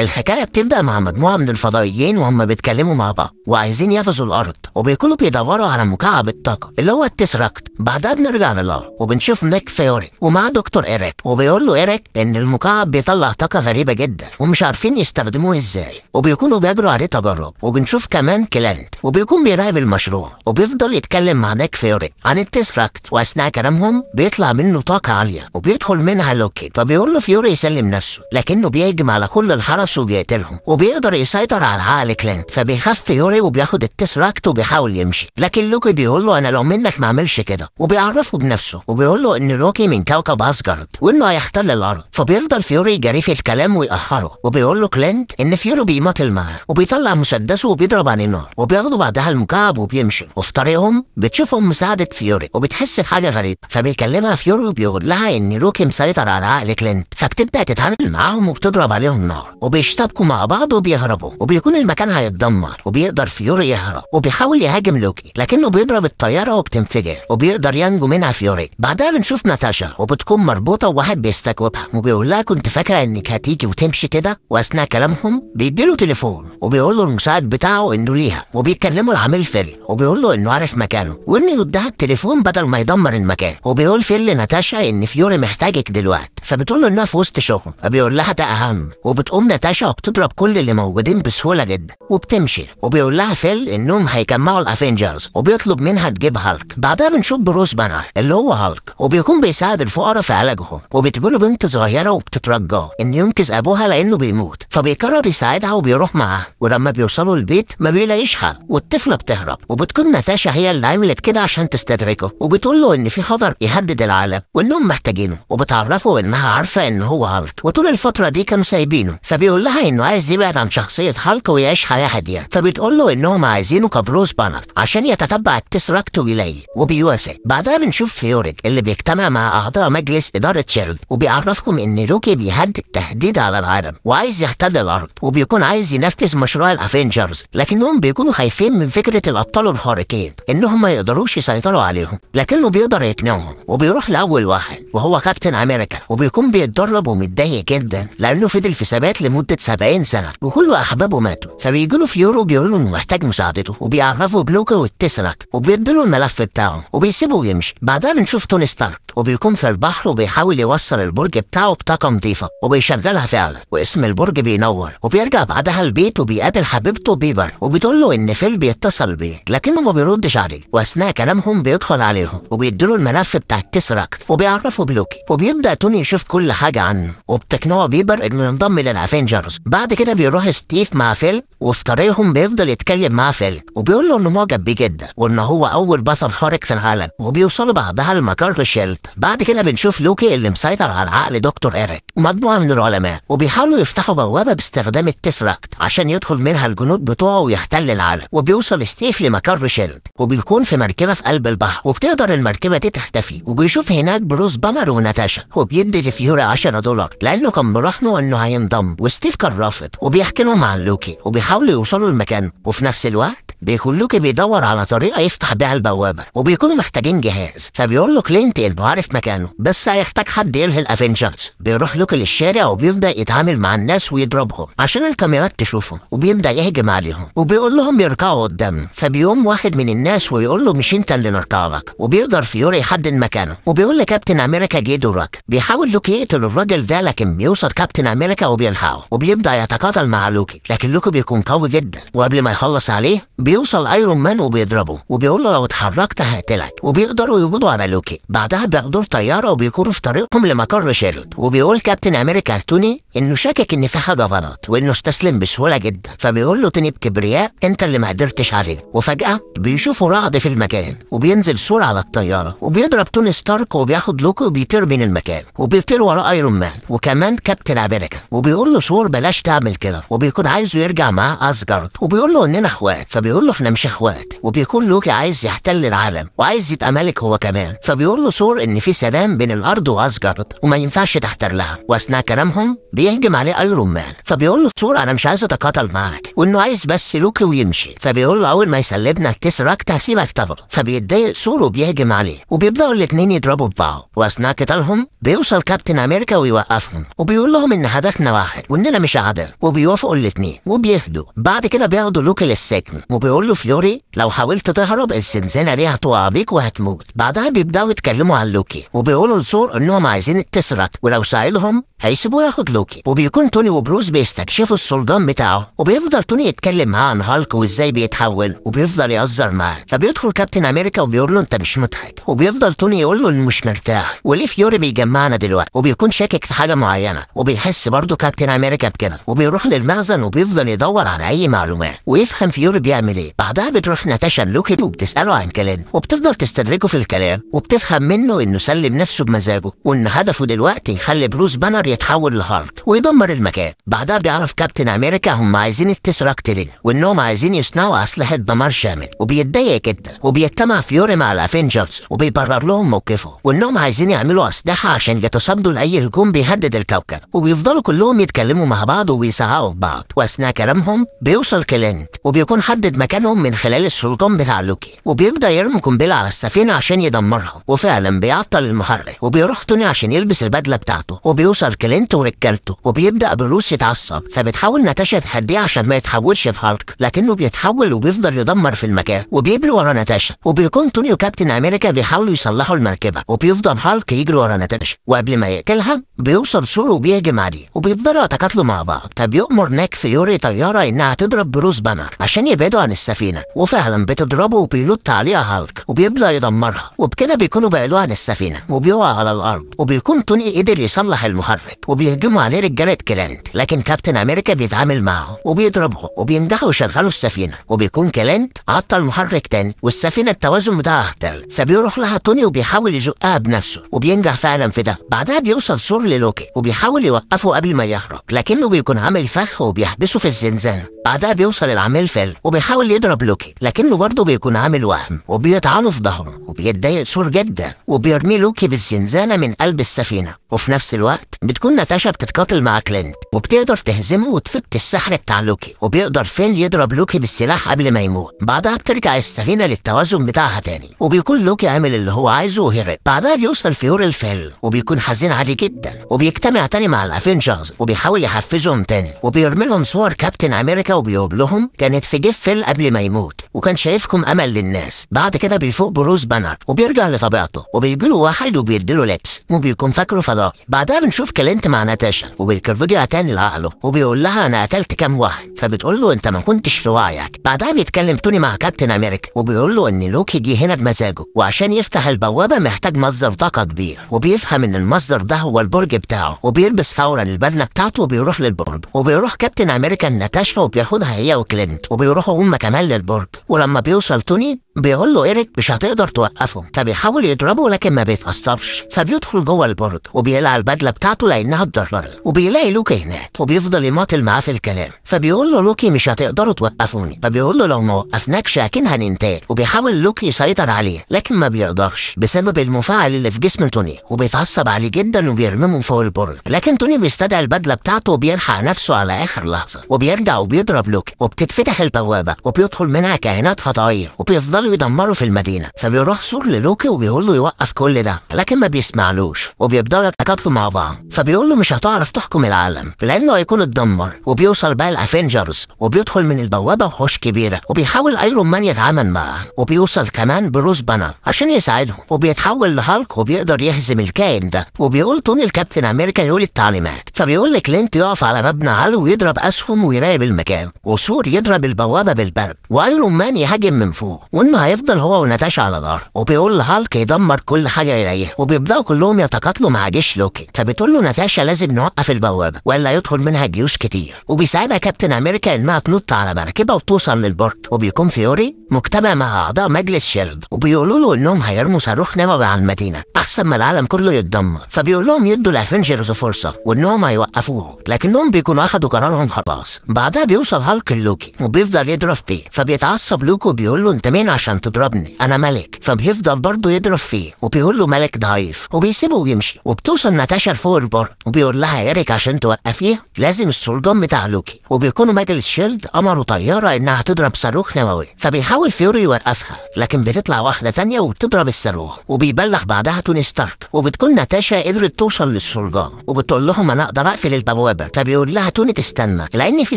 الحكاية بتبدأ مع مجموعة من الفضائيين وهم بيتكلموا مع بعض وعايزين يغزوا الأرض، وبيكونوا بيدوروا على مكعب الطاقة اللي هو التسراكت. بعدها بنرجع للأرض وبنشوف نيك فيوري ومع دكتور إيريك، وبيقول له إيريك إن المكعب بيطلع طاقة غريبة جدا ومش عارفين يستخدموه إزاي، وبيكونوا بيجروا عليه تجارب. وبنشوف كمان كلانت وبيكون بيراقب المشروع وبيفضل يتكلم مع نيك فيوري عن التسراكت، وأثناء كلامهم بيطلع منه طاقة عالية وبيدخل منها لوكي، فبيقول له فيوري يسلم نفسه، لكنه بيهجم على كل الحرس وبيقتلهم وبيقدر يسيطر على عقل كلانت. فبيخاف فيوري وبياخد التسراكت وبيحاول يمشي، لكن لوكي بيقول له انا لو منك ما اعملش كده، وبيعرفه بنفسه وبيقول له ان لوكي من كوكب اسجارد وانه هيحتل الارض. فبيفضل فيوري يجري في الكلام ويقهره، وبيقول له كلينت ان فيوري بيماطل معاه وبيطلع مسدسه وبيضرب عليه نار، وبياخدوا بعدها المكعب وبيمشوا. وفي طريقهم بتشوفهم مساعدة فيوري وبتحس بحاجة غريبة، فبيكلمها فيوري وبيقول لها ان لوكي مسيطر على عقل كلينت، فبتبدا تتعامل معاهم وبتضرب عليهم نار وبيشتبكوا مع بعض وبيهربوا، وبيكون المكان هيتدمر وبيقدر فيوري يهرب وبيحاول يهاجم لوكي لكنه بيضرب الطيارة وبتنفجر وبيقدر ينجو منها فيوري. بعدها بنشوف ناتاشا وبتكون مربوطة وواحد بيستجوبها وبيقول لها كنت فاكره انك هتيجي وتمشي كده. واثناء كلامهم بيديله تليفون وبيقول له المساعد بتاعه انه ليها، وبيكلمه العميل فيل وبيقول له انه عارف مكانه وانه يديها التليفون بدل ما يدمر المكان. وبيقول فيل لناتاشا ان فيوري محتاجك دلوقتي، فبتقول له انها في وسط شغل، فبيقول لها ده اهم. وبتقوم ناتاشا وبتضرب كل اللي موجودين بسهولة جدا وبتمشي، وبيقول لها فيل انهم هيجمعوا الافنجرز وبيطلب منها تجيب هالك. بعدها بنشوف بروس بانر اللي هو هالك، وبيكون بيساعد الفقراء في علاجهم، وبتجيله بنت صغيرة وبتترجاه ان ينقذ ابوها لانه بيموت، فبيقرر يساعدها وبيروح معاها. ولما بيوصلوا البيت ما بيلاقيش حل والطفله بتهرب، وبتكون ناتاشا هي اللي عملت كده عشان تستدركه، وبتقول له ان في خطر يهدد العالم وانهم محتاجينه، وبتعرفه انها عارفه ان هو هالك وطول الفترة دي كانوا سايبينه. فبيقول لها انه عايز يبعد عن شخصية هالك ويعيش حياة هادية، فبتقول له انهم عايزينه كبروس بانر عشان يتتبع التسراكت ويلاقيه، وبيوافق. بعدها بنشوف فيوري اللي بيجتمع مع اعضاء مجلس ادارة شيلد وبيعرفهم ان لوكي بيهدد تهديد على العالم وعايز يحتل الارض، وبيكون عايز ينفذ مشروع الافنجرز، لكنهم بيكونوا خايفين من فكرة الابطال الخارقين انهم ما يقدروش يسيطروا عليهم، لكنه بيقدر يقنعهم وبيروح لاول واحد وهو كابتن امريكا، وبيكون بيتدرب ومتضايق جدا لانه فضل في ثبات لمدة 70 سنة وكل احبابه ماتوا. فبيجي له فيوري بيقول له انه محتاج مساعدته، وبيعرفه بلوكي والتسراكت وبيديله الملف بتاعه وبيسيبه يمشي. بعدها بنشوف توني ستارك وبيكون في البحر وبيحاول يوصل البرج بتاعه بطاقة نظيفة وبيشغلها فعلا واسم البرج بينور. وبيرجع بعدها البيت وبيقابل حبيبته بيبر وبتقول له ان فيل بيتصل بيه لكنه ما بيردش عليه، واثناء كلامهم بيدخل عليهم وبيديله الملف بتاع التسراكت وبيعرفه بلوكي، وبيبدا توني يشوف كل حاجة عنه وبتقنعه بيبر انه ينضم للافنجرز. بعد كده بيروح ستيف مع فيل وفي طريقهم بيفضل يتكلم مع فيل وبيقول له انه معجب بيه جدا وان هو اول بطل خارق في العالم، وبيوصلوا بعدها لمقر شيلد. بعد كده بنشوف لوكي اللي مسيطر على عقل دكتور إيريك ومجموعة من العلماء، وبيحاولوا يفتحوا بوابه باستخدام التسراكت عشان يدخل منها الجنود بتوعه ويحتل العالم. وبيوصل ستيف لمقر شيلد وبيكون في مركبة في قلب البحر، وبتقدر المركبة دي تختفي، وبيشوف هناك بروس بانر وناتاشا، وبيدي لفيوري $10 لانه كان مراهنه انه هينضم، وستيف كان رافض، وبيحكي لهم عن لوكي وبيحاولوا يوصلوا المكان. وفي نفس الوقت بيكون لوكي بيدور على طريقه يفتح بيها البوابة وبيكونوا محتاجين جهاز، فبيقول له كلينت انه عارف مكانه بس هيحتاج حد يلهي الافنجرز. بيروح لوكي للشارع وبيبدا يتعامل مع الناس ويضربهم عشان الكاميرات تشوفهم، وبيبدا يهجم عليهم وبيقول لهم يركعوا قدامه. فبيقوم واحد من الناس ويقول له مش انت اللي نركع لك، وبيقدر فيوري يحدد مكانه وبيقول لكابتن امريكا جه دورك. بيحاول لوكي يقتل الراجل ده لكن بيوصل كابتن امريكا وبيلحقه وبيبدا يتقاتل مع لوكي، لكن لوكي بيكون قوي جدا، وقبل ما يخلص عليه بيوصل ايرون مان وبيضربه وبيقول له لو اتحركت هقتلك، وبيقدروا يقبضوا على لوكي. بعدها بياخدوه طيارة وبيكونوا في طريقهم لمقر شيلد، وبيقول كابتن امريكا لتوني انه شاكك ان في حاجة غلط وانه استسلم بسهولة جدا، فبيقول له توني بكبرياء انت اللي ما قدرتش عليه. وفجاة بيشوفوا رعد في المكان وبينزل ثور على الطيارة وبيضرب توني ستارك وبياخد لوكي وبيطير من المكان، وبيطير وراه ايرون مان وكمان كابتن امريكا، وبيقول له ثور بلاش تعمل كده، وبيكون عايزه يرجع معاه اسجارد وبيقول له اننا اخوات. فبيقول وبيقول له احنا مش اخوات. وبيكون لوكي عايز يحتل العالم وعايز يبقى ملك هو كمان، فبيقول له ثور ان في سلام بين الارض واسجارد وما ينفعش تحتلها. واثناء كلامهم بيهجم عليه ايرون مان، فبيقول له ثور انا مش عايز اتقاتل معاك، وانه عايز بس لوكي ويمشي. فبيقول له اول ما يسلبنا التسراكت هسيبك تاخده. فبيتضايق ثور وبيهجم عليه، وبيبداوا الاثنين يضربوا ببعض. واثناء قتالهم بيوصل كابتن امريكا ويوقفهم وبيقول لهم ان هدفنا واحد واننا مش اعداء، وبيوافقوا الاثنين وبيهدوا. بعد كده بياخدوا لوكي للسجن، وبيقول له فيوري لو حاولت تهرب الزنزانة دي هتقع بيك وهتموت. بعدها بيبداوا يتكلموا عن لوكي وبيقولوا لثور انهم عايزين التسراكت ولو ساعدهم هيسيبوه ياخد لوكي. وبيكون توني وبروس بيستكشفوا السلطان بتاعه، وبيفضل توني يتكلم معاه عن هالك وازاي بيتحول، وبيفضل يهزر معاه. فبيدخل كابتن امريكا وبيقول له انت مش مضحك، وبيفضل توني يقول له انه مش مرتاح وليه فيوري بيجمعنا دلوقتي، وبيكون شاكك في حاجة معينة، وبيحس برضه كابتن امريكا بكده، وبيروح للمخزن وبيفضل يدور على اي معلومات ويفهم فيوري بيعمل ايه. بعدها بتروح ناتاشا لوكي وبتساله عن كلام، وبتفضل تستدرجه في الكلام، وبتفهم منه انه سلم نفسه بمزاجه، وان هدفه دلوقتي يخلي بروس بانر يتحول لهالك ويدمر المكان. بعدها بيعرف كابتن امريكا هم عايزين التسراكت ليه، وانهم عايزين يصنعوا اسلحة دمار شامل، وبيتضايق جدا. وبيجتمع فيوري مع الافنجرز وبيبرر لهم موقفه، وانهم عايزين يعملوا اسلحة عشان يتصدوا لاي هجوم بيهدد الكوكب. وبيفضلوا كلهم يتكلموا مع بعض وبيزعقوا في بعض. واثناء كلامهم بيوصل كلينت، وبيكون حدد مكانهم من خلال السلطان بتاع لوكي، وبيبدا يرمي قنبلة على السفينة عشان يدمرها، وفعلا بيعطل المحرك. وبيروح توني عشان يلبس البدلة بتاعته، وبيوصل كلينت ورجالته، وبيبدا بروس يتعصب. فبتحاول ناتاشا تهديه عشان ما يتحولش في هالك، لكنه بيتحول وبيفضل يدمر في المكان وبيجري ورا ناتاشا. وبيكون توني وكابتن امريكا بيحاولوا يصلحوا المركبة، وبيفضل هالك يجري ورا ناتاشا، وقبل ما يقتلها بيوصل ثور وبيهجم عليه، وبيفضلوا يتقاتلوا مع بعض. فبيؤمر ناك فيوري طيارة انها تضرب بروس بانر عشان يبعدوا عن السفينة، وفعلا بتضربه وبينط عليها هالك وبيبدا يدمرها، وبكده بيكونوا بعدوا عن السفينة وبيقع على الارض. وبيكون توني قدر يصلح المحرك وبيهجموا عليه رجاله كلينت، لكن كابتن امريكا بيتعامل معه وبيضربه وبينجحوا يشغلوا السفينة. وبيكون كلينت عطل المحرك تاني والسفينة التوازن بتاعها اختل، فبيروح لها توني وبيحاول يزقها بنفسه وبينجح فعلا في ده. بعدها بيوصل ثور للوكي وبيحاول يوقفه قبل ما يهرب، لكنه بيكون عامل فخ وبيحبسه في الزنزانة. بعدها بيوصل العميل فيل وبيحاول يضرب لوكي، لكنه برضه بيكون عامل وهم وبيطعنه في ظهره، وبيتضايق ثور جدا وبيرمي لوكي بالزنزانه من قلب السفينة. وفي نفس الوقت بتكون ناتاشا بتتقاتل مع كلينت وبتقدر تهزمه وتفك السحر بتاع لوكي، وبيقدر فين يضرب لوكي بالسلاح قبل ما يموت. بعدها بترجع السفينة للتوازن بتاعها تاني، وبيكون لوكي عامل اللي هو عايزه وهرب. بعدها بيوصل فيوري الفيل وبيكون حزين عليه جدا، وبيجتمع تاني مع الافنجرز وبيحاول يحفزهم تاني، وبيرمي لهم صور كابتن امريكا وبيقول لهم كانت في جيب فيل قبل ما يموت وكان شايفكم امل للناس. بعد كده بيفوق بروس بانر وبيرجع لطبيعته، وبيجيله واحد وبيديله لبس وبيكون فاكره فضائي. بعدها بنشوف كلينت مع ناتاشا وبيرجع تاني لعقله وبيقول لها انا قتلت كام واحد، فبتقول له انت ما كنتش في وعيك. بعدها بيتكلم توني مع كابتن امريكا وبيقول له ان لوكي جه هنا بمزاجه، وعشان يفتح البوابة محتاج مصدر طاقة كبير، وبيفهم ان المصدر ده هو البرج بتاعه، وبيلبس فورا البدلة بتاعته وبيروح للبرج. وبيروح كابتن امريكا لناتاشا وبياخدها هي وكلينت وبيروحوا هم كمان للبرج. ولما بيوصل توني بيقول له إيريك مش هتقدر توقفه، فبيحاول يضربه لكن ما بيتأثرش، فبيدخل جوه البرج وبيقلع البدلة بتاعته لانها اتضررت، وبيلاقي لوكي هناك وبيفضل يماطل معاه في الكلام. فبيقول له لوكي مش هتقدروا توقفوني، فبيقول له لو ما وقفناكش اكيد هننتهي. وبيحاول لوكي يسيطر عليه لكن ما بيقدرش بسبب المفاعل اللي في جسم توني، وبيتعصب عليه جدا وبيرميه من فوق البرج. لكن توني بيستدعي البدلة بتاعته وبيلحق نفسه على اخر لحظة، وبيرجع وبيضرب لوكي، وبتتفتح البوابة وبيدخل منها كائنات فضائية وبيفضلوا يدمروا في المدينة. فبيروح ثور للوكي وبيقول له يوقف كل ده، لكن ما بيسمعلوش وبيبداوا يتقاتلوا مع بعض. فبيقول له مش هتعرف تحكم العالم لانه هيكون اتدمر. وبيوصل بقى الافنجرز وبيدخل من البوابة وحوش كبيرة، وبيحاول ايرون مان يتعامل معاه، وبيوصل كمان بروس بانر عشان يساعدهم، وبيتحول لهالك وبيقدر يهزم الكائن ده. وبيقول توني الكابتن امريكا يقول التعليمات، فبيقول لكلينت يقف على مبنى عالي ويضرب اسهم ويراقب المكان، وثور يضرب البوابة بالبرق، وايرون مان يهاجم من فوق، وانه هيفضل هو وناتاشا على الارض. وبيقول لهالك يدمر كل حاجة يلاقيها، وبيبداوا كلهم يتقاتلوا مع جيش لوكي. فبتقول له ناتاشا لازم نوقف البوابة والا يدخل منها جيوش كتير، وبيساعدها كابتن امريكا انها تنط على مركبة وتوصل للبرج. وبيكون فيوري مجتمع مع اعضاء مجلس شيلد وبيقولوا له انهم هيرموا صاروخ نووي على المدينة احسن ما العالم كله يتدمر. فبيقول لهم يدوا الافنجرز فرصة وانهم هيوقفوه، لكنهم بيكونوا اخدوا قرارهم خلاص. بعدها بيوصل هالك بيقابل لوكي وبيفضل يضرب فيه، فبيتعصب لوكي وبيقول له انت مين عشان تضربني؟ انا ملك. فبيفضل برضه يضرب فيه وبيقول له ملك ضعيف، وبيسيبه ويمشي. وبتوصل ناتاشا لفوق البرج وبيقول لها إيريك عشان توقفيه لازم السولجان بتاع لوكي. وبيكونوا مجلس شيلد امروا طيارة انها تضرب صاروخ نووي، فبيحاول فيوري يوقفها لكن بتطلع واحدة ثانية وبتضرب الصاروخ. وبيبلغ بعدها توني ستارك، وبتكون ناتاشا قدرت توصل للسولجان وبتقول لهم انا اقدر اقفل البوابة. فبيقول لها توني تستنى لان في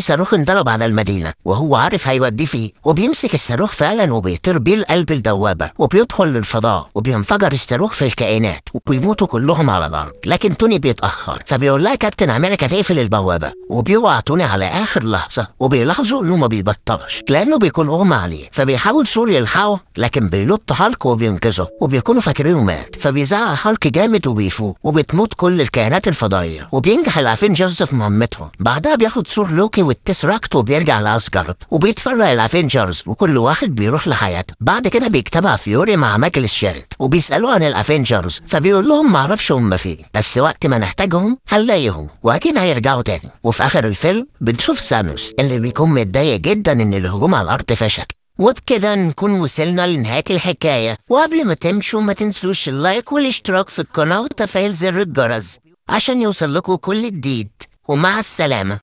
صاروخ انضرب على المدينة وهو عارف هيوديه فيه. وبيمسك الصاروخ فعلا وبيطير بيه لقلب البوابة وبيدخل للفضاء، وبينفجر الصاروخ في الكائنات وبيموتوا كلهم على الارض. لكن توني بيتاخر، فبيقول لها كابتن امريكا تقفل البوابة، وبيوقع توني على اخر لحظة وبيلاحظوا انه ما بيبطلش لانه بيكون اغمى عليه. فبيحاول ثور يلحقه لكن بيلط هالك وبينقذه وبيكونوا فاكرينه مات، فبيزعق هالك جامد وبيفوق وبتموت كل الكائنات الفضائية، وبينجح الافنجرز في مهمتهم. بعدها بياخد ثور لوكي والتسراكت وبيرجع لاسجارد، وبيتفرق الافنجرز وكل واحد بيروح لحياته. بعد كده بيجتمع فيوري مع مجلس شيلد وبيسالوه عن الافنجرز، فبيقول لهم معرفش هم فين، بس وقت ما نحتاجهم هنلاقيهم واكيد هيرجعوا تاني. وفي اخر الفيلم بنشوف ثانوس اللي بيكون متضايق جدا ان الهجوم على الارض فشل. وبكده نكون وصلنا لنهاية الحكاية، وقبل ما تمشوا ما تنسوش ال like والاشتراك في القناة وتفعيل زر الجرس عشان يوصل لكم كل جديد. ومع السلامة.